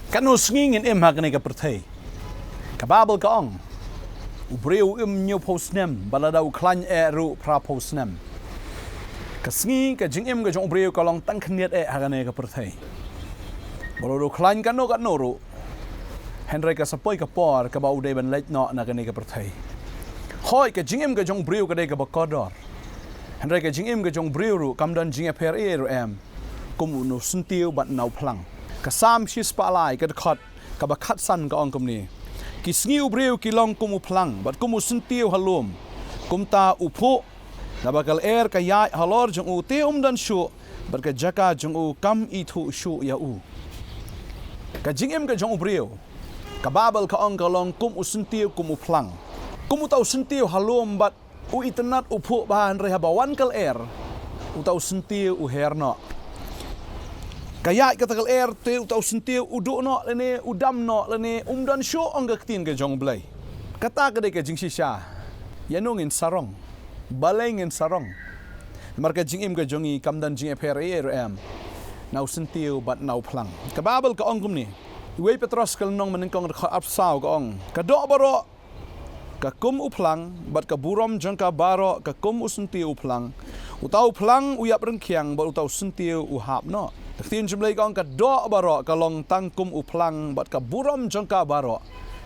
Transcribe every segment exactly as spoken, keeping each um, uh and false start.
Katno sngi ngin im ha kane ka pyrthei? Ka Baibl ka ong, u briew u im hynñiewphew snem, bad lada u khlaiñ eh ruh phraphew snem. Ka sngi, ka jingim ka jong u briew ka long tang khyndiat eh ha kane ka pyrthei. Bad lada u khlaiñ katno katno ruh, hynrei ka sa poi ka por kaba u dei ban leit noh na kane ka pyrthei. Hooid, ka jingim ka jong u briew ka dei kaba kordor. Hynrei ka jingim ka jong u briew ruh kam don jingïapher ei ei ruh em, kum u na u syntiew bad na u phlang. Ka Salm shispah lai, ka dkhot kaba khatsan ka ong kumne: Ki sngi u briew ki long kum u phlang bad kum u syntiew ha lum. Kumta u phuh, naba ka lyer ka ïaid halor jong u, te um don shuh, bad ka jaka jong u kam ithuh shuh ïa u. Ka jingim ka jong u briew, ka Baibl ka ong ka long kum u syntiew, kum u phlang. Kum uta u syntiew ha lum bad u itynnad, u phuh bha, hynrei haba wan ka lyer, uta u syntiew u her noh. Ka ïaid kata ka lyer, te uta u syntiew u duh noh lane u dam noh lane um don shuh, ong ka ktien ka jong u Blei. Kata ka dei ka jingshisha. Ïano ngin sarong? Balei ngin sarong? Namar ka jingim ka jong ngi kam don jingïapher ei ei ruh em na u syntiew bad na u phlang. Ka Baibl ka ong kumne, wei Petros ka lynnong ba nyngkong, ka dkhot arphew saw ka ong: Ka doh baroh ka kum u phlang, bad ka burom jong ka baroh ka kum u syntiew u phlang. Uta u phlang u ïap ryngkhiang, bad uta u syntiew u hap noh. Ka ktien jong u Blei ka ong, ka doh baroh ka long tang kum u phlang, bad ka burom jong ka baroh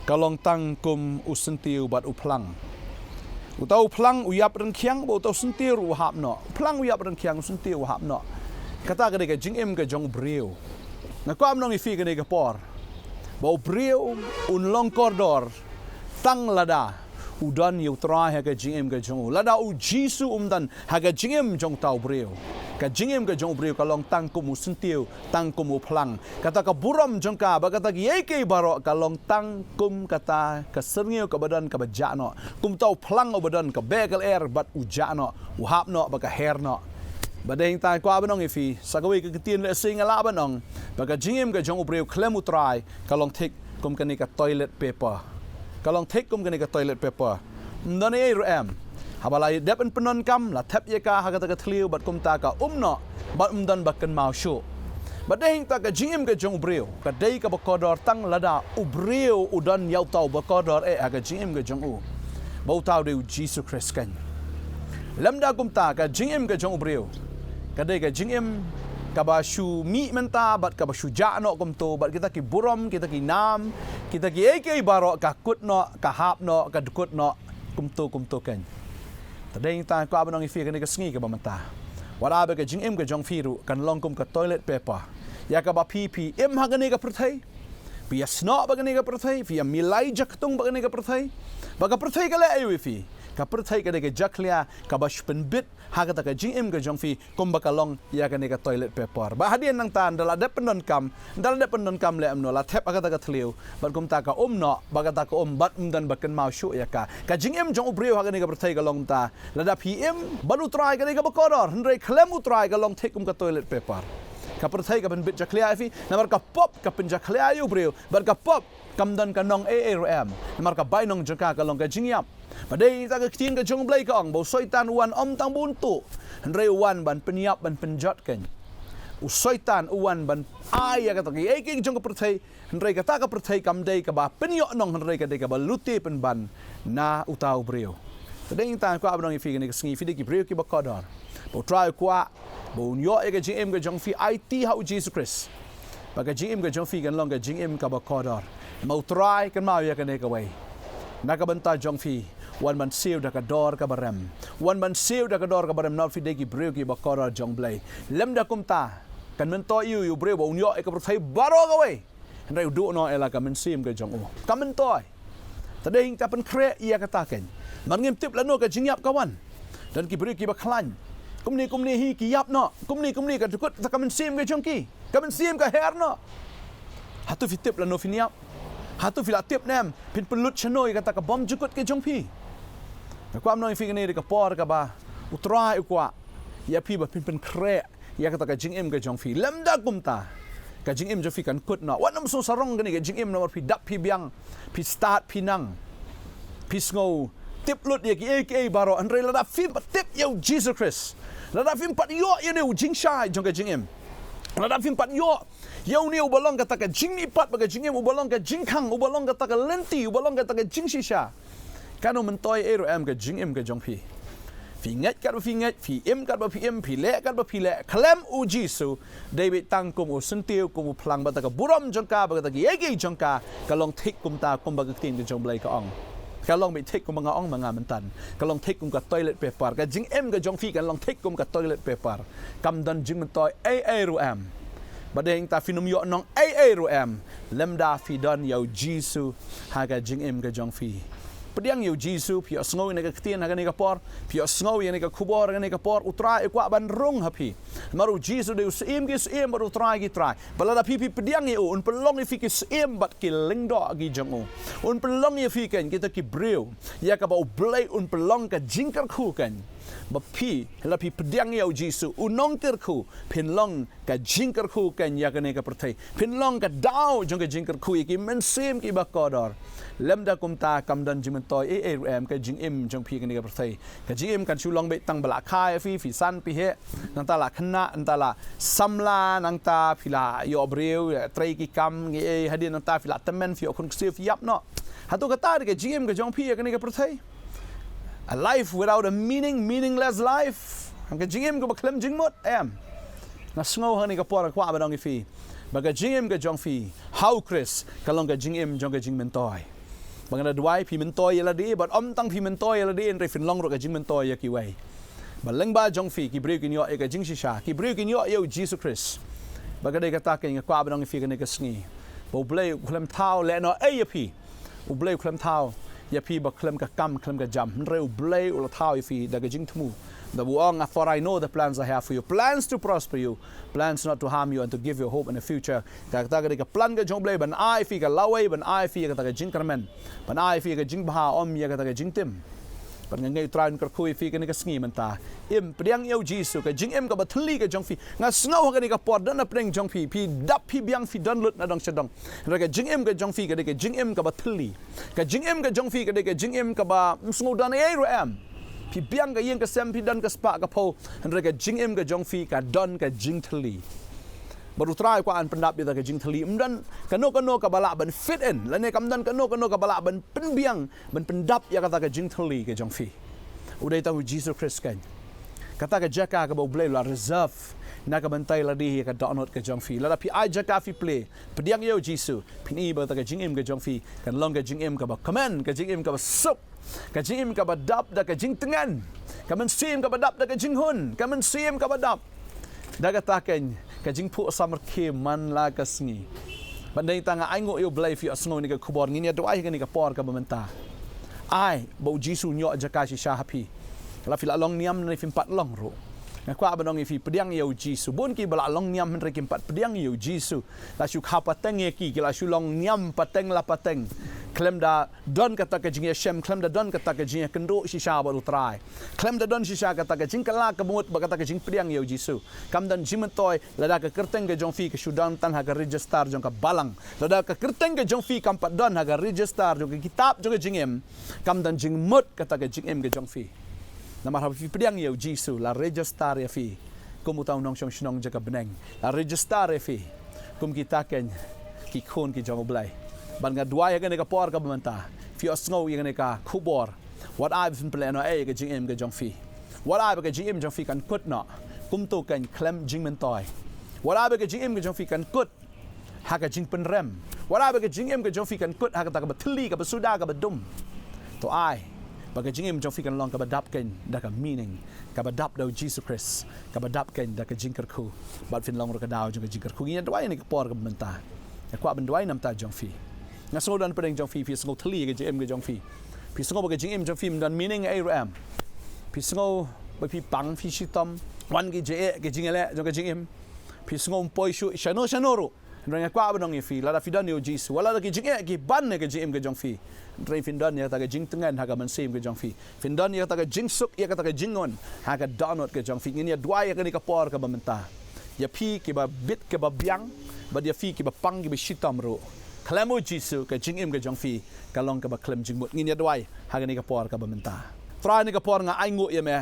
ka long tang kum u syntiew bad u phlang. Uta u phlang u ïap ryngkhiang, bad uta u syntiew u hap noh. U phlang u ïap ryngkhiang, u syntiew u hap noh. Kata ka dei ka jingim ka jong u briew. Nga kwah ban ong ïa phi kane ka por ba u briew un long kordor tang lada u don ïa u Trai ha ka jingim ka jong u. Lada u Jisu um don ha ka jingim jong uta u briew, ka jingim ka jong u briew ka long tang kum u syntiew, tang kum u phlang. Kata ka burom jong ka, bad kata kiei kiei baroh ka long tang kum kata ka syrngiew kaba don kaba jah noh, kum uta u phlang uba don ka beh ka lyer bad u jah noh, u hap noh bad ka her noh. Bad dei hangta nga kwah ban ong ïa phi, sa kawei ka ktien lehse nga lah ban ong ba ka jingim ka jong u briew khlem u Trai ka long thik kum kane ka toilet paper. Ka long thik kum kane ka toilet paper. Ym don ei ei ruh em. Haba la dep ban pyndonkam, la thep ïa ka ha kata ka thliew, bad kumta ka um noh, bad ym don ba kynmaw shuh. Bad dei hangta ka jingim ka jong u briew ka dei kaba kordor tang lada u briew u don ïa uta uba kordor eh ha ka jingim ka jong u, ba uta u dei u Jisu Khrist keiñ. Lymda kumta, ka jingim ka jong u briew ka dei ka jingim kaba shu mih mynta bad kaba shu jah noh kumto, bad kita ki burom, kita ki nam, kita kiei kiei baroh ka kut noh, ka hap noh, ka dkut noh kumto kumto keiñ. Te dei hangta nga kwah ban ong ïa phi kane ka sngi kaba mynta, wat la ba ka jingim ka jong phi ruh kan long kum ka toilet paper ïa kaba phi, phi im ha kane ka pyrthei, phi ïasnoh bad kane ka pyrthei, phi ïamilai jaktung bad kane ka pyrthei. Bad ka pyrthei ka leh aïu ïa phi? Ka pyrthei ka dei ka jakhlia kaba shu pynbit ha kata ka jingim ka jong phi, kumba ka long ïa kane ka toilet paper. Bad hadien nangta, ynda la dep pyndonkam, ynda la dep pyndonkam leh kumno, la thep ha kata ka thliew, bad kumta ka um noh, bad kata ka um, bad ym don ba kynmaw shuh ïa ka. Ka jingim jong u briew ha kane ka pyrthei ka long kumta. Lada phi im bad u Trai ka dei kaba kordor, hynrei khlem u Trai ka long thik kum ka toilet paper. Ka pyrthei ka pynbit jakhlia ïa phi, namar ka pop ka pynjakhlia ïa u briew, bad ka pop kam don ka nong ei ei ruh em, namar ka bainong jong ka ka long ka jingïap. Bad dei hangta ka ktien ka jong u Blei ka ong ba u Soitan u wan ym tang ba un tuh, hynrei u wan ban pynïap, ban pynjot keiñ. U Soitan u wan ban ai ïa kata kiei kiei jong ka pyrthei, hynrei kata ka pyrthei kam dei kaba pynïoh nong, hynrei ka dei kaba lute pynban na uta u briew. Te dei hangta nga kwah ban ong ïa phi kane ka sngi, phi dei ki briew kiba kordor, ba u Trai u kwah ba un ïoh ïa ka jingim ka jong phi aiti ha u Jisu Khrist. Ba ka jingim ka jong phi kan long ka jingim kaba kordor. Ma u Trai, kynmaw ïa kane kawei. Na ka bynta jong phi, wan ban siew da ka dor kaba rem. Wan ban siew da ka dor kaba rem, namar phi dei ki briew kiba kordor jong u Blei. Lymda kumta, kan myntoi ïa u briew ba un ïoh ïa ka pyrthei baroh kawei, hynrei u duh noh ïa la ka mynsiem ka jong u. Kam myntoi. Te dei hangta pynkhreh ïa kata keiñ. Namar ngim tip lano ka jingïap ka wan. Don ki briew kiba khlaiñ. Kumne kumne hi ki ïap noh. Kumne kumne ka dkut kata ka mynsiem ka jong ki. Ka mynsiem ka her noh. Hato phi tip lano phin ïap? Hato phi la tip ne em phin pynlut shano ïa kata ka bymjukut ka jong phi? Nga kwah ban ong ïa phi, kane dei ka por kaba u Trai u kwah ïa phi ba phin pynkhreh ïa kata ka jingim ka jong phi. Lymda kumta, ka jingim jong phi kan kut noh. Wat nym sngewsarong kane ka jingim, namar phi dap phi biang, phi stad phi nang, phi sngew tip lut ïa kiei kiei baroh. Hynrei lada phim pat tip ïa u Jisu Khrist, lada phim pat ïoh ïa une u jingshai jong ka jingim, Lada phim pat ïoh ïa une uba long kata ka jingmihpat bad ka jingim, uba long ka jingkhang, uba long kata ka lynti, uba long kata ka jingshisha, kan ym myntoi ei ruh em ka jingim ka jong phi. Phi ngeit katba phi ngeit, phi im katba phi im, phi leh katba phi leh, khlem u Jisu, dei beit tang kum u syntiew, kum u phlang, bad kata ka burom jong ka, bad kata ka ïeit jong ka, ka long thik kumta kumba ka ktien ka jong u Blei ka ong. Ka long beit thik kumba nga ong ma nga mynta. Ka long thik kum ka toilet paper. Ka jingim ka jong phi kan long thik kum ka toilet paper. Kam don jingmyntoi ei ei ruh em. Bad hangta phin ym ïoh nong ei ei ruh em lymda phi don ïa u Jisu ha ka jingim ka jong phi. Pdiang ïa u Jisu, phi ïohsngew ïa kane ka ktien ha kane ka por, phi ïohsngew ïa kane ka khubor ha kane ka por, u Trai u kwah ban rung ha phi. Namar u Jisu dei u Syiem ki syiem bad u Trai ki trai. Bad lada phi phi pdiang ïa u, un pynlong ïa phi ki syiem bad ki lyngdoh ki jong u. Un pynlong ïa phi kein kita ki briew ïa kaba u Blei un pynlong ka jingkyrkhu kein. Ba phi, lada phi pdiang ïa u Jisu, u nongkyrkhu, phin long ka jingkyrkhu kein ïa kane ka pyrthei. Phin long ka daw jong ka jingkyrkhu ïa ki mynsiem kiba kordor. Lymda kumta kam don jingmyntoi ei ei ruh em ka jingim jong phi ha kane ka pyrthei. Ka jingim kan shu long beit tang ba la kha ïa phi, phi san phi heh, nangta la khynnah, nangta la samla, nangta phi la ïoh briew, ïa trei ki kam, ngi ei hadien nangta phi la tymmen, phi ïoh khun ksiew, phi ïap noh. Hato kata dei ka jingim ka jong phi ha kane ka pyrthei? A life without a meaning, meaningless life. Ka jingim kaba khlem jingmut, em. Nga sngew ha kane ka por nga kwah ban ong ïa phi ba ka jingim ka jong phi ha u Khrist ka long ka jingim jong ka jingmyntoi. Ba nga da duwai phi myntoi ïa lade, bad ym tang phi myntoi ïa lade, hynrei phin long ruh ka jingmyntoi ïa kiwei. Ba lyngba jong phi ki briew kin ïoh ïa ka jingshisha, ki briew kin ïoh ïa u Jisu Khrist. Ba ka dei kata kein nga kwah ban ong ïa phi kane ka sngi ba u Blei u khlem thaw lehnoh ei ïa phi. U Blei u khlem thaw ïa phi ba khlem ka kam khlem ka jam, hynrei u Blei u la thaw ïa phi da ka jingthmu. Da ba u ong, "For I know the plans I have for you, plans to prosper you, plans not to harm you and to give you hope in the future." Kata ka dei ka plan ka jong u Blei ban ai ïa phi ka lawei, ban ai ïa phi kata ka jingkyrmen, ban ai ïa phi ka jingbha, ym ïa kata ka jingtim. Bad nga ngeit u Trai un kyrkhu ïa phi kane ka sngi mynta. Im, pdiang ïa u Jisu, ka jingim kaba thylli ka jong phi. Nga sngew ha kane ka por don na pdeng jong phi, phi dap phi biang, phi don lut na dong sha dong. Hynrei ka jingim ka jong phi ka dei ka jingim kaba thylli. Ka jingim ka jong phi ka dei ka jingim kaba ym sngew don ei ruh em. Phi biang ka ïing ka sem, phi don ka spah ka phew, hynrei ka jingim ka jong phi ka don ka jingthylli. Bad u Trai u kwah ban pyndap ïa kata ka jingthylli. Ym don kano kano kaba lah ban fit in, lane kam don kano kano kaba lah ban pynbiang ban pyndap ïa kata ka jingthylli ka jong phi. U dei tang u Jisu Khrist kein. Kata ka jaka kaba u Blei u la reserve na ka bynta lade ïa ka dohnud ka jong phi. Lada phi ai jaka, phi plie, pdiang ïa u Jisu, phin i ba kata ka jingim ka jong phi kan long ka jingim kaba kmen, ka jingim kaba suk, ka jingim kaba dap da ka jingtngen, ka mynsiem kaba dap da ka jinghun, ka mynsiem kaba dap da kata kein ka jingphuh samrkhie man la ka sngi. Bad hangta nga ainguh ïa u Blei, phi ïohsngew ïa kane ka khubor, ngin ïa duwai ha kane ka por kaba mynta. Ai ba u Jisu un ïoh jaka shisha ha phi. Lada phi la long niam ne phim pat long ruh, nga kwah ban ong ïa phi, pdiang ïa u Jisu. Bun kiba la long niam hynrei kim pat pdiang ïa u Jisu. La shu kha pateng ïa ki, ki la shu long niam pateng la pateng. Khlem da don kata ka jingïashem, khlem da don kata ka jingïakynduh shisha bad u Trai, khlem da don shisha kata ka jingkylla ka mut bad kata ka jingpdiang ïa u Jisu. Kam don jingmyntoi lada ka kyrteng ka jong phi ka shu don tang ha ka register jong ka balang. Lada ka kyrteng ka jong phi kam pat don ha ka register jong ka kitab jong ka jingim, kam don jingmut kata ka jingim ka jong phi. Namar haba phi pdiang ïa u Jisu, la register ïa phi kum uta u nongshong shnong jong ka bneng. La register ïa phi kum kita kein ki khun ki jong u Blei. Bad nga duwai ha kane ka por kaba mynta, phi ïohsngew ïa kane ka khubor, wat ai ba phin pynlehnoh ei ïa ka jingim ka jong phi. Wat ai ba ka jingim jong phi kan kut noh kumto kein khlem jingmyntoi. Wat ai ba ka jingim ka jong phi kan kut ha ka jingpynrem. Wat ai ba ka jingim ka jong phi kan kut ha kata kaba thylli, kaba suda, kaba dum. To ai ba ka jingim jong phi kan long kaba dap kein da ka meaning, kaba dap da u Jisu Khrist, kaba dap kein da ka jingkyrkhu. Bad phin long ruh ka daw jong ka jingkyrkhu. Ngin ïa duwai ha kane ka por kaba mynta. Nga kwah ban duwai na ka bynta jong phi. Nga sngew don pdeng jong phi, phi sngew thylli ka jingim ka jong phi. Phi sngew ba ka jingim jong phi ym don meaning ei ruh em. Phi sngew ba phi pang, phi shitom, wan ki jingeh, ki jingeh jong ka jingim. Phi sngew ym poi shuh shano shano ruh. Hynrei nga kwah ban ong ïa phi, lada phi don ïa u Jisu, wat lada ki jingeh ki ban ha ka jingim ka jong phi, hynrei phin don ïa kata ka jingtngen ha ka mynsiem ka jong phi. Phin don ïa kata ka jingsuk, ïa kata ka jingngeit ha ka dohnud ka jong phi. Ngin ïa duwai ha kane ka por kaba mynta ïa phi kiba bit kiba biang, bad ïa phi kiba pang kiba shitom ruh. Khlem u Jisu ka jingim ka jong phi ka long kaba khlem jingmut. Ngin ïa duwai ha kane ka por kaba mynta. Trai, ha kane ka por nga ainguh ïa me.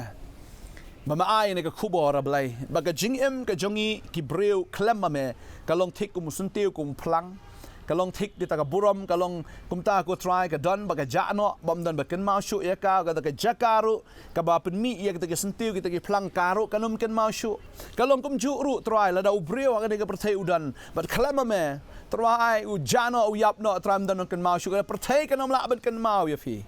ba me ai ïa kane ka khubor, ah Blei, ba ka jingim ka jong ngi ki briew khlem ma me ka long thik kum u syntiew, kum u phlang. Ka long thik kita ka burom, ka long kumta, ko Trai, ka don ba ka jah noh, bym don ba kynmaw shuh ïa ka, kata ka jaka ruh kaba pynmih ïa kita ki syntiew, kita ki phlang, ka ruh kan ym kynmaw shuh. Ka long kumjuh ruh, Trai, lada u briew ha kane ka pyrthei u don bad khlem ma me, Trai, u jah noh, u ïap noh, Trai, ym don ban kynmaw shuh. Ka pyrthei kan ym lah ban kynmaw ïa phi.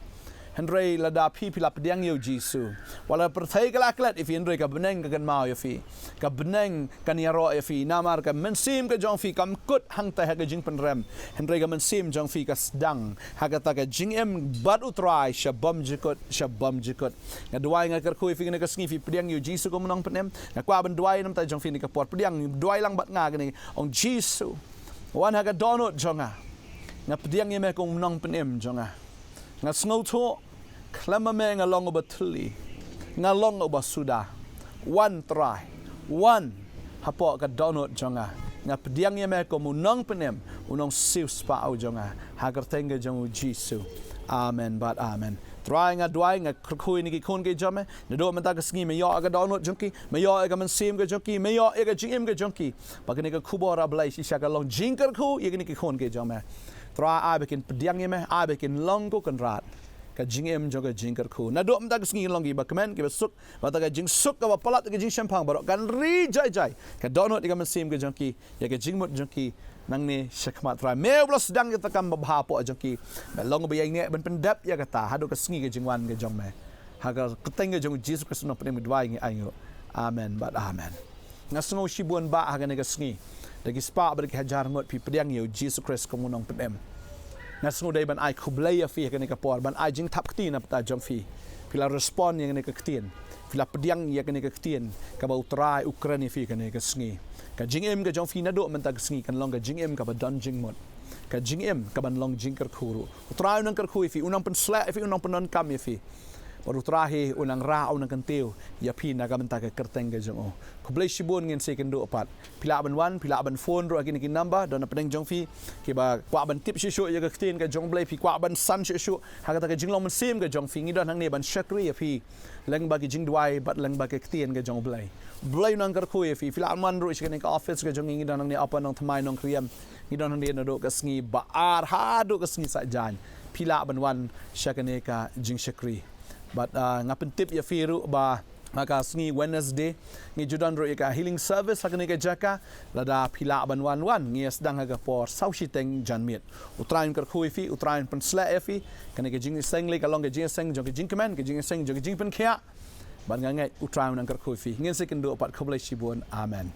Hynrei lada phi, phi la pdiang ïa u Jisu, wat la pyrthei ka la klet ïa phi, hynrei ka bneng ka kynmaw ïa phi. Ka bneng kan ïaroh ïa phi, namar ka mynsiem ka jong phi kam kut hangta ha ka jingpynrem, hynrei ka mynsiem jong phi ka sdang ha kata ka jingim bad u Trai sha bymjukut, sha bymjukut. Nga duwai, nga kyrkhu ïa phi kane ka sngi, phi pdiang ïa u Jisu kum u nongpynim. Nga kwah ban duwai namar jong phi kane ka por, pdiang, duwai lang bad nga kane, ong Jisu, wan ha ka dohnud jong nga. Nga pdiang ïa me kum u nongpynim jong nga. Nga sngewthuh khlem ma me nga long uba thylli, nga long uba suda. Wan Trai, wan hapoh ka dohnud jong nga. Nga pdiang ïa me kum u nongpynim, u nongsiewspah jong nga, ha ka kyrteng ka jong u Jisu. Amen bad amen. Trai, nga duwai, nga kyrkhu ïa kine ki khun ki jong me. Naduh mynta ka sngi me ïoh ïa ka dohnud jong ki, me ïoh ïa ka mynsiem ka jong ki, me ïoh ïa ka jingim ka jong ki, ba kane ka khubor, ah Blei, shisha ka long jingkyrkhu ïa kine ki khun ki jong me. Trai, ai ba kin pdiang ïa me, ai ba kin long, ko Kynrad, ka jingim jong ka jingkyrkhu. Naduh mynta ka sngi kin long kiba kmen, kiba suk, bad ka jingsuk kaba palat, ka jingshemphang baroh kan ri jai jai. Ka dohnud ïa ka mynsiem ka jong ki, ïa ka jingmut jong ki, nangne shakhmat, Trai. Me uba la sdang ïa ka kam babha hapoh jong ki, me long uba ïaineh ban pyndep ïa kata haduh ka sngi ka jingwan ka jong me. Ha ka kyrteng ka jong u Jisu Khrist u nongpynim ngi duwai, ngi ainguh. Amen bad amen. Nga sngew shibun bah ha kane ka sngi da ki spah bad ki hajar ngut phi pdiang ïa u Jisu Khrist kum u nongpynim. Nga sngew dei ban ai khublei ïa phi ha kane ka por, ban ai jingthap kti na bynta jong phi. Phi la respond ïa kane ka ktien, phi la pdiang ïa kane ka ktien kaba u Trai u kren ïa phi ha kane ka sngi. Ka jingim ka jong phi naduh mynta ka sngi kan long ka jingim kaba don jingmut, ka jingim kaban long jingkyrkhu ruh. U Trai u nang kyrkhu ïa phi, u nang pynshlur ïa phi, u nang pyndonkam ïa phi. Bad u Trai hi u nang rah, u nang kyntiew ïa phi na ka bynta ka kyrteng ka jong u. Khublei shibun, ngin sa ïakynduh pat. Phi lah ban wan, phi lah ban phone ruh ha kine ki number don hapdeng jong phi. Kiba kwah ban tip shuh shuh ïa ka ktien ka jong u Blei, phi kwah ban san shuh shuh ha kata ka jinglong mynsiem ka jong phi, ngi don hangne ban shakri ïa phi lyngba ki jingduwai bad lyngba ki ktien ka jong u Blei. U Blei u nang kyrkhu ïa phi. Phi lah ban wan ruh sha kane ka office ka jong ngi, ngi don hangne Upper Nongthymmai, Nongkriem. Ngi don hangne naduh ka sngi ba ar haduh ka sngi Saitjaiñ. Phi lah ban wan sha kane ka jingshakri. Bad, ah, nga pyntip ïa phi ruh ba ha ka sngi Wednesday ngi ju don ruh ïa ka healing service ha kane ka jaka. Lada phi lah ban wan, wan, ngi ïa sdang ha ka por saw shiteng janmiet. U Trai un kyrkhu ïa phi, u Trai un pynshlur ïa phi. Kane ka jingïaseng lei ka long ka jingïaseng jong ka jingkmen, ka jingïaseng jong ka jingpynkhiah. Bad nga ngeit u Trai u nang kyrkhu ïa phi. Ngin sa ïakynduh pat, khublei shibun. Amen.